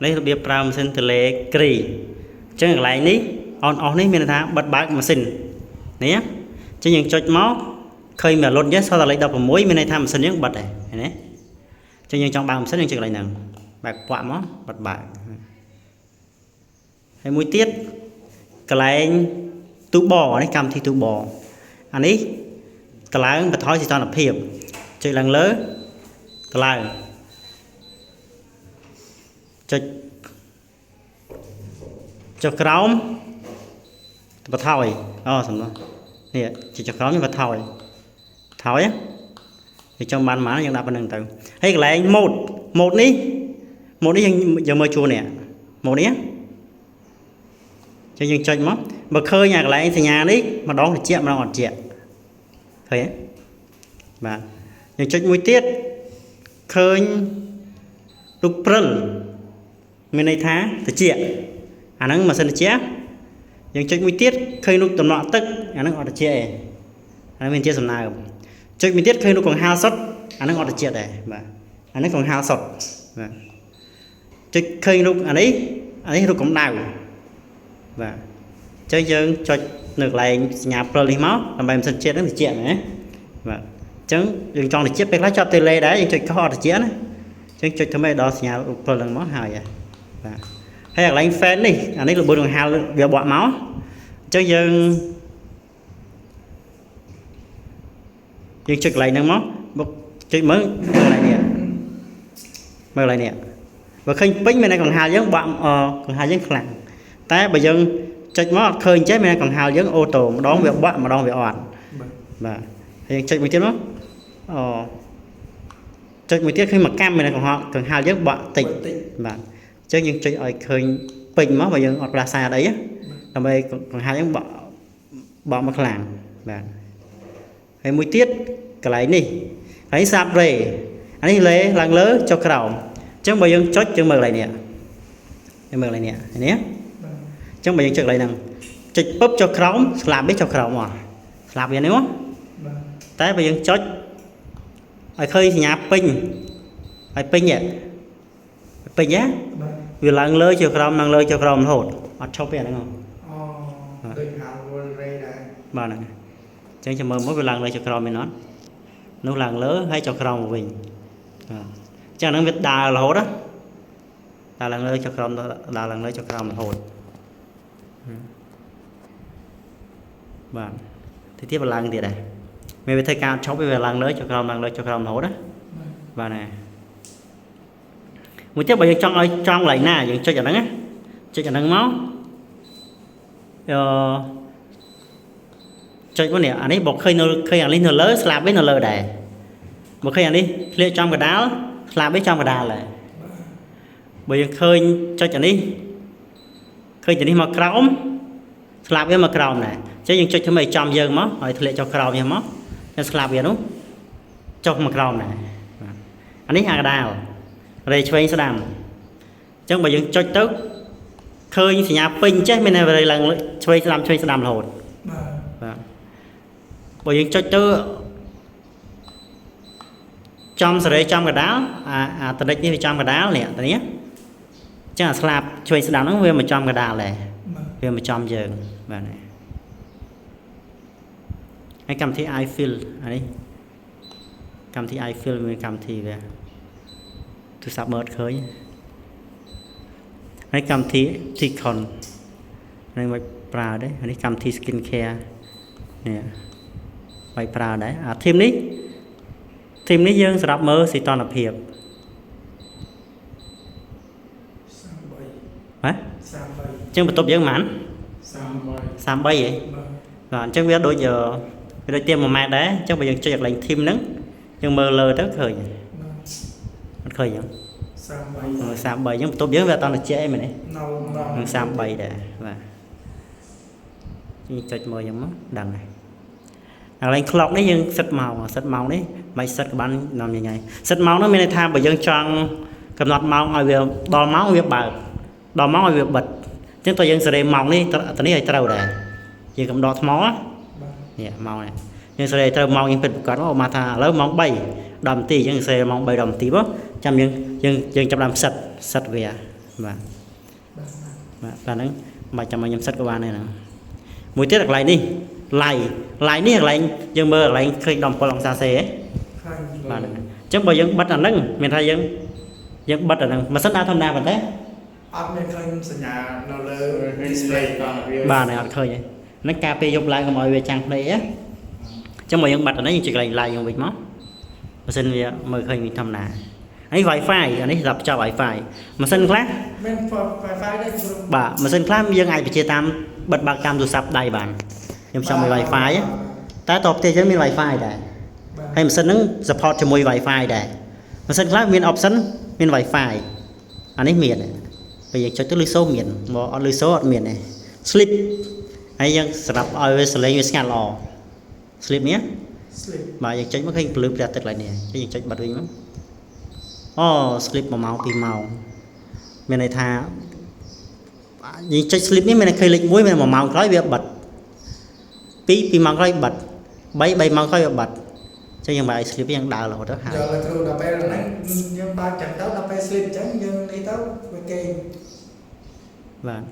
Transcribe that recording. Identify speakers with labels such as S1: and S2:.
S1: នេះរបៀបប្រើម៉ាស៊ីនតេឡេគ្រីអញ្ចឹងកន្លែងនេះ on off នេះមានន័យថាបិទបើកម៉ាស៊ីននេះអញ្ចឹងយើងចុចមកឃើញវាលុតចេះសល់តែលេខ16មានន័យថាម៉ាស៊ីនយើងបិទដែរឃើញទេអញ្ចឹងយើងចង់បើកម៉ាស៊ីនយើងចុចកន្លែងហ្នឹងបើកប៉ាក់មកបិទបើកហើយមួយទៀតកន្លែងទូបនេះកម្មវិធីទូបអានេះតឡើងបន្ថយសីតុណ្ហភាពចុចឡើងលើតឡើងចុចចុះក្រោមបន្ថយអូសំណោះនេះចុចចុះក្រោមនេះបន្ថយថយវាចង់បានប៉ុន្មានយើងដាក់ប៉ុណ្្នឹងទៅហើយកន្លែងម៉ូតម៉ូតនេះម៉ូតនេះយើងយើងមើលជួរនេះម៉ូតនេះចឹងយើងចុចមកបើឃើញអាកន្លែងសញ្ញានេះម្ដងត្រជាក់ម្ដងអត់ត្រជាក់ឃើញទេបាទយើងចុចមួយទៀតឃើញរូបព្រិលមានន័យថាត្រជាក់អាហ្នឹងម៉ាស៊ីនត្រជាក់យើងចុចមួយទៀតឃើញរូបតំណក់ទឹកអាហ្នឹងអត់ត្រជាក់ទេអាហ្នឹងមានជាសំណើមចុចមួយទៀតឃើញរូបកង្ហារសុទ្ធអាហ្នឹងអត់ត្រជាក់ដែរបាទអាហ្នឹងកង្ហារសុទ្ធបាទចុចឃើញរូបអានេះអានេះរូបកម្ដៅបាទអញ្ចឹងយើងចុចនៅកន្លែងសញ្ញាព្រិលនេះមកដើម្បីម៉ាស៊ីនត្រជាក់ហ្នឹងត្រជាក់ណាបាទអញ្ចឹងយើងចង់ត្រជាក់ពេលខ្លះជាប់តេឡេដែរយើងចុចខុសអត់ត្រជាក់ណាអញ្ចឹងចុចធ្វើម៉េចដល់សញ្ញារូបព្រិលហ្នឹងមកហើយបាទហើយកន្លែង fan នេះអានេះល្បឿនកង្ហារវាបក់មកអញ្ចឹងយើងចុចកន្លែងហ្នឹងមកមកចុចមើលកន្លែងនេះមើលកន្លែងនេះបើឃើញពេញមានតែកង្ហារយើងបក់កង្ហារយើងខ្លាំងតែបើយើងចុចមកអត់ឃើញចេះមានតែកង្ហារយើងអូតូម្ដងវាបក់ម្ដងវាអត់បាទហើយយើងចុចមួយទៀតមកអូចុចមួយទៀតឃើញមកកាំមានតែកង្ហារយើងបក់តិចបាទអញ្ចឹងយើងចុចឲ្យឃើញពេញមកបើយើងអត់ផ្ដាសាយអត់អីដើម្បីកង្ហារយើងបក់មកខ្លាំងបាទហើយមួយទៀតកន្លែងនេះកន្លែងសាបរេអានេះលេឡើងលើចុះក្រោមអញ្ចឹងបើយើងចុចយើងមើលកន្លែងនេះយើងមើលកន្លែងនេះនេះអញ្ចឹងបើយើងចុចកន្លែងហ្នឹងចុចពឹបចុះក្រោមស្លាប់វាចុះក្រោមមកស្លាប់វានេះមកតែបើយើងចុចឲ្យឃើញសញ្ញាពេញឲ្យពេញហ៎ពេញហ៎វាឡើងលើចុះក្រោមឡើងលើចុះក្រោមរហូតអត់ឈប់ទេអាហ្នឹង
S2: អូដូចហៅវល់រេដែរ
S1: បាទហ្នឹងអញ្ចឹងចាំមើលមកវាឡើងលើចុះក្រោមមែនអត់នោះឡើងលើហើយចុះក្រោមមកវិញបាទអញ្ចឹងហ្នឹងវាដើររហូតណាដើរឡើងលើចុះក្រោមដើរឡើងលើចុះក្រោមរហូតបាទទីទៀតវាឡើងទៀតដែរមានវាធ្វើការឈប់វាឡើងលើចុះក្រោមឡើងលើចុះក្រោមរហូតណាបាទណាមួយទៀតបើយើងចង់ឲ្យចំកន្លែងណាយើងចុចអាហ្នឹងណាចុចអាហ្នឹងមកអឺចុចមកនេះអានេះបើឃើញនៅឃើញអានេះនៅលើស្លាប់វានៅលើដែរបើឃើញអានេះធ្លាក់ចំកដាលស្លាប់វាចំកដាលដែរបើយើងឃើញចុចអានេះឃើញអានេះមកក្រោមស្លាប់វាមកក្រោមដែរអញ្ចឹងយើងចុចធ្វើឲ្យចំយើងមកឲ្យធ្លាក់ចុះក្រោមយើងមកតែស្លាប់វានោះចុះមកក្រោមដែរបាទអានេះអាកដាលរេឆ្វេងស្ដាំអញ្ចឹងបើយើងចុចទៅឃើញសញ្ញាពេញចេះមានតែរេឡើងឆ្វេងស្ដាំឆ្វេងស្ដាំរហូតបាទបើយើងចុចទៅចំសេរីចំកដាលអាតនិចនេះវាចំកដាលនេះតនេះអញ្ចឹងអាស្លាបឆ្វេងស្ដាំហ្នឹងវាមកចំកដាលដែរវាមកចំយើងបាទហើយកម្មវិធី iFeel អានេះកម្មវិធី iFeel មានកម្មវិធីវាទូរស័ព្ទមើលឃើញហើយកម្មវិធី Ticon នេះមិនប្រើទេអានេះកម្មវិធី Skin Care នេះមិនប្រើដែរអាធីមនេះយើងសម្រាប់មើលសីតុណ្ហភាព
S2: 33
S1: ហ៎
S2: 33
S1: អញ្ចឹងបន្ទប់យើងប៉ុន្មាន
S2: 33
S1: 33ហ៎បាទអញ្ចឹងវាដូចទៀម1ម៉ែត្រដែរអញ្ចឹងបើយើងចុចកន្លែងធីមហ្នឹងយើងមើលលើទៅឃើញអត់ឃើញអញ្ចឹង
S2: 33
S1: 33អញ្ចឹងបន្ទប់យើងវាអត់តត្រជាក់អីមែនទេ
S2: នៅ
S1: នឹង33ដែរបាទយើងចុចមើលអញ្ចឹងមកដឹងហើយកន្លែង clock នេះយើងសិតម៉ោងសិតម៉ោងនេះមិនសិតក៏បាននាំញ៉ៃសិតម៉ោងនោះមានន័យថាបើយើងចង់កំណត់ម៉ោងឲ្យវាដល់ម៉ោងវាបើកដល់ម៉ោងឲ្យវាបិទអញ្ចឹងតើយើងសេរីម៉ោងនេះតនេះឲ្យត្រូវដែរយើងកំដរថ្មនេះម៉ោងនេះយើងសេរីត្រូវម៉ោងយើងពិតប្រាកដមកថាឥឡូវម៉ោង3 10នាទីអញ្ចឹងសេរីម៉ោង3 10នាទីមកចាំយើងចាប់ដើមសិតវា បាទ
S2: បាទ
S1: បាទបាទហ្នឹងមិនបាច់ចាំឲ្យខ្ញុំសិតក៏បានដែរហ្នឹងមួយទៀតកន្លែងនេះ light light នេះកន្លែងយើងមើលកន្លែងឃើញ17អង្សាសេហ៎
S2: ឃើញ
S1: បាទហ្នឹងអញ្ចឹងបើយើងបិទអាហ្នឹងមានថាយើងយើងបិទអាហ្នឹងម៉ាស៊ីនដើរធម្មតាប៉ុន្តែ
S2: អត់មានឃើញសញ្ញានៅលើ
S3: display
S2: display
S3: កង់វា
S1: បាទនេះអត់ឃើញទេហ្នឹងការពេលយប់ឡើងកុំឲ្យវាចាំងភ្នែកហ៎អញ្ចឹងបើយើងបិទអានេះយើងចុចកន្លែង light យើងវិញមកម៉ាស៊ីនវាមើលឃើញវិញធម្មតាអានេះ Wi-Fi អានេះសម្រាប់ភ្ជាប់ Wi-Fi ម៉ាស៊ីនខ្លះ
S2: មាន Wi-Fi ដែរគ្រូ
S1: បាទម៉ាស៊ីនខ្លះយើងអាចបញ្ជាតាមបិទបើកតាមទូរស័ព្ទដៃបានខ្ញុំចង់មាន Wi-Fi ហ៎តែតបផ្ទះយើងមាន Wi-Fi ដែរ
S2: បាទ
S1: ហើយម៉ាស៊ីនហ្នឹង support ជាមួយ Wi-Fi ដែរម៉ាស៊ីនខ្លះមាន option មាន Wi-Fi អានេះមានដែរពេលយើងចុចទៅលឺសូរមានមកអត់លឺសូរអត់មានទេ sleep ហើយយើងសម្រាប់ឲ្យវាសលេងវាស្ងាត់ល្អ sleep នេះ
S2: sleep
S1: បាទយើងចុចមកឃើញពលឺព្រះអាទិត្យកន្លែងនេះហើយយើងចុចបិទវិញមកអូ sleep 1ម៉ោង2ម៉ោងមានន័យថាយើងចុច sleep នេះមានន័យឃើញលេខ1មាន1ម៉ោងក្រោយវាបិទ2 2ម៉ោងក្រោយបិទ3 3ម៉ោងក្រោយវាបិទអញ្ចឹងយើងមិនឲ្យ sleep យើងដើររហូតទៅហើយ
S2: យកលើគ្រូដល់ពេលហ្នឹងយើងបើកចឹងទៅដល់ពេល sleep អញ្ចឹងយើងនេះទៅវាគេង
S1: បាទ